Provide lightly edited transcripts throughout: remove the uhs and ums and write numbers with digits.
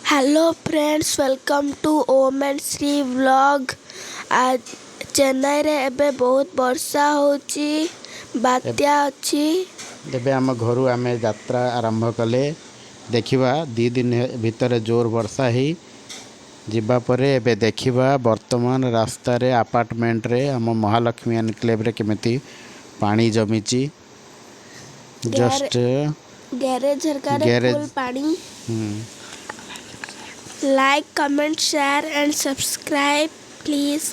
Hello friends, welcome to Om and Shri vlog. ଚେନ୍ନାଇରେ ଏବେ ବହୁତ ବର୍ଷା ହେଉଛି, ବାତ୍ୟା ଅଛି। ଏବେ ଆମ ଘରୁ ଆମେ ଯାତ୍ରା ଆରମ୍ଭ କଲେ। ଦେଖିବା, 2 ଦିନ ଭିତରେ ଜୋର ବର୍ଷା ହେଇ ଯିବା ପରେ ଏବେ ଦେଖିବା ବର୍ତ୍ତମାନ ରାସ୍ତାରେ, ଆପାର୍ଟମେଣ୍ଟରେ, ଆମ ମହାଲକ୍ଷ୍ମୀ ଏନକ୍ଲେଭରେ କେମିତି ପାଣି ଜମିଛି। ଜଷ୍ଟ ଗ୍ୟାରେଜ ହେରିକାରେ ଗ୍ୟାରେଜ। ଫୁଲ୍ ପାଣି। Like, comment, share and subscribe please.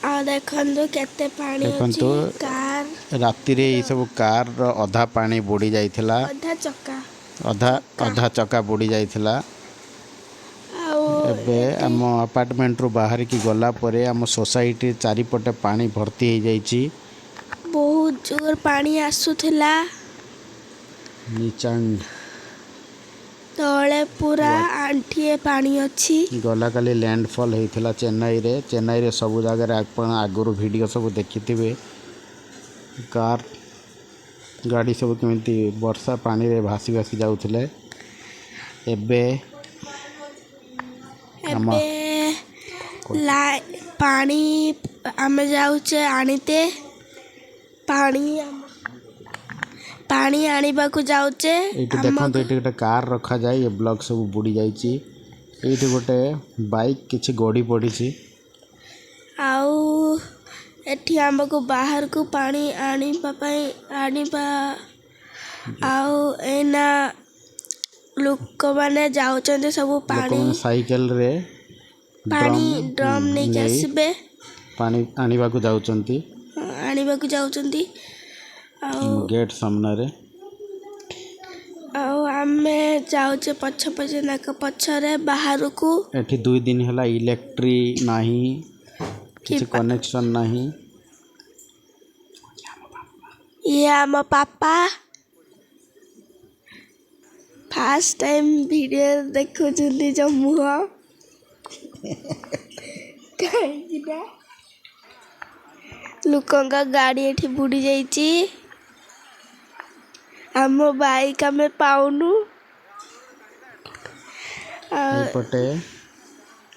ଆଉ ଦେଖନ୍ତୁ କେତେ ପାଣି ଅଛି। ଦେଖନ୍ତୁ। କାର୍। ରାତିରେ ଏଇସବୁ କାର୍ର ଅଧା ପାଣି ବୁଡ଼ି ଯାଇଥିଲା। ଅଧା ଚକା। ଅଧା ଚକା ବୁଡ଼ି ଯାଇଥିଲା। ଆଉ ଏବେ ଏଠି ଆମ ଆପାର୍ଟମେଣ୍ଟରୁ ବାହାରିକି ଗଲା ପରେ ଆମ ସୋସାଇଟି ଚାରିପଟେ ପାଣି ଭର୍ତ୍ତି ହେଇଯାଇଛି। ବହୁତ ଜୋର ପାଣି ଆସୁଥିଲା। ନିଚାଙ୍ଗ। ତଳେ ପୁରା ଆଣ୍ଠିଏ ପାଣି ଅଛି। ଗଲାକାଲି ଲ୍ୟାଣ୍ଡଫଲ୍ ହେଇଥିଲା ଚେନ୍ନାଇରେ। ଚେନ୍ନାଇରେ ସବୁ ଜାଗାରେ ଆପଣ ଆଗରୁ ଭିଡ଼ିଓ ସବୁ ଦେଖିଥିବେ, କାର୍ ଗାଡ଼ି ସବୁ କେମିତି ବର୍ଷା ପାଣିରେ ଭାସି ଭାସି ଯାଉଥିଲେ। ଏବେ ଆମ ଏବେ ପାଣି ଆମେ ଯାଉଛେ ଆଣିତେ, ପାଣି ଆଣିବାକୁ ଯାଉଛେ। ଏଇଠି ଦେଖନ୍ତୁ, ଏଇଠି ଗୋଟେ କାର୍ ରଖାଯାଏ, ଏ ବ୍ଲକ୍ ସବୁ ବୁଡ଼ି ଯାଇଛି। ଏଇଠି ଗୋଟେ ବାଇକ୍ କିଛି ଗଡ଼ି ପଡ଼ିଛି। ଆଉ ଏଠି ଆମକୁ ବାହାରକୁ ପାଣି ଆଣିବା ପାଇଁ ଆଣିବା। ଆଉ ଏଇନା ଲୋକମାନେ ଯାଉଛନ୍ତି ସବୁ ପାଣି ଲୋକମାନେ ସାଇକେଲରେ ପାଣି ଡ୍ରମ୍ ନେଇକି ନେଇ ଆସିବେ, ପାଣି ଆଣିବାକୁ ଯାଉଛନ୍ତି। ଆଣିବାକୁ ଯାଉଛନ୍ତି। ଆଉ ଗେଟ୍ ସାମ୍ନାରେ। ଆଉ ଆମେ ଯାଉଛେ ପଛ ପଛେ, ତାଙ୍କ ପଛରେ ବାହାରକୁ। ଏଠି 2 ଦିନ ହେଲା ଇଲେକ୍ଟ୍ରି ନାହିଁ, କିଛି କନେକ୍ସନ୍ ନାହିଁ। ଇଏ ଆମ ପାପା ଫାର୍ଷ୍ଟ ଟାଇମ୍ ଭିଡ଼ିଓ ଦେଖୁଛନ୍ତି ନିଜ ମୁହଁ, କାହିଁକି ନା ଲୋକଙ୍କ ଗାଡ଼ି ଏଠି ବୁଡ଼ି ଯାଇଛି, ଆମ ବାଇକ୍ ଆମେ ପାଉନୁ।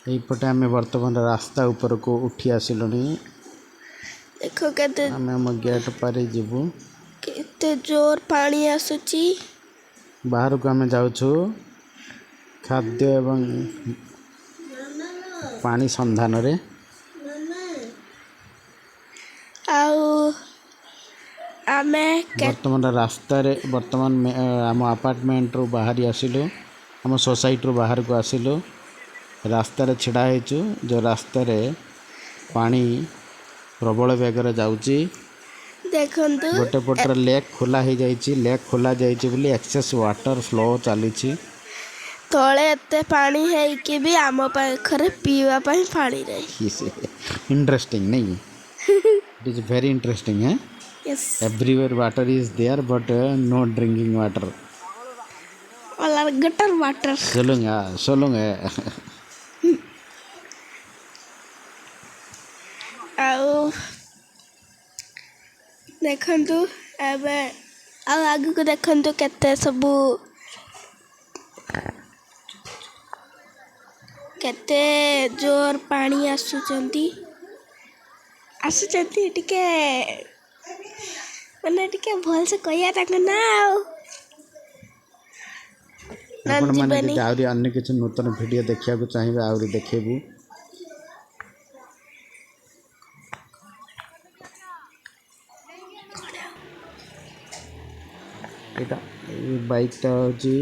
ଏଇପଟେ ଆମେ ବର୍ତ୍ତମାନ ରାସ୍ତା ଉପରକୁ ଉଠି ଆସିଲୁଣି। ଦେଖ କେତେ ଆମେ ଆମ ଗେଟ୍ ପାରି ଯିବୁ। କେତେ ଜୋର ପାଣି ଆସୁଛି। ବାହାରକୁ ଆମେ ଯାଉଛୁ ଖାଦ୍ୟ ଏବଂ ପାଣି ସନ୍ଧାନରେ। ଆଉ ଆମେ ବର୍ତ୍ତମାନ ରାସ୍ତାରେ, ବର୍ତ୍ତମାନ ଆମ ଆପାର୍ଟମେଣ୍ଟରୁ ବାହାରି ଆସିଲୁ, ଆମ ସୋସାଇଟିରୁ ବାହାରକୁ ଆସିଲୁ, ରାସ୍ତାରେ ଛିଡ଼ା ହେଇଛୁ। ଯେଉଁ ରାସ୍ତାରେ ପାଣି ପ୍ରବଳ ବେଗରେ ଯାଉଛି। ଦେଖନ୍ତୁ। ଗୋଟେ ପଟରେ ଲେକ୍ ଖୋଲା ହେଇଯାଇଛି, ଲେକ୍ ଖୋଲା ଯାଇଛି ବୋଲି ଏକ୍ସେସ୍ ୱାଟର ଫ୍ଲୋ ଚାଲିଛି। ତଳେ ଏତେ ପାଣି ହେଇକି ବି ଆମ ପାଖରେ ପିଇବା ପାଇଁ ପାଣି ନାହିଁ। ଇଣ୍ଟରେଷ୍ଟିଂ ନାଇଁ? It is very interesting, Hai? Yes. Everywhere water is there, but no drinking water. All are gutter water. சொல்லுங்க, சொல்லுங்க। ଆଉ ଦେଖନ୍ତୁ ଏବେ, ଆଉ ଆଗକୁ ଦେଖନ୍ତୁ କେତେ ସବୁ, କେତେ ଜୋର ପାଣି ଆସୁଛନ୍ତି। ଟିକେ ମାନେ ଟିକେ ଭଲସେ କହିବା ତାଙ୍କ ନା ଆଉ ଆପଣମାନେ ଯିବେନି। ଯଦି ଆହୁରି ଅନ୍ୟ କିଛି ନୂତନ ଭିଡ଼ିଓ ଦେଖିବାକୁ ଚାହିଁବେ, ଆହୁରି ଦେଖେଇବୁ। ଏଇଟା ଏଇ ବାଇକ୍ଟା ହେଉଛି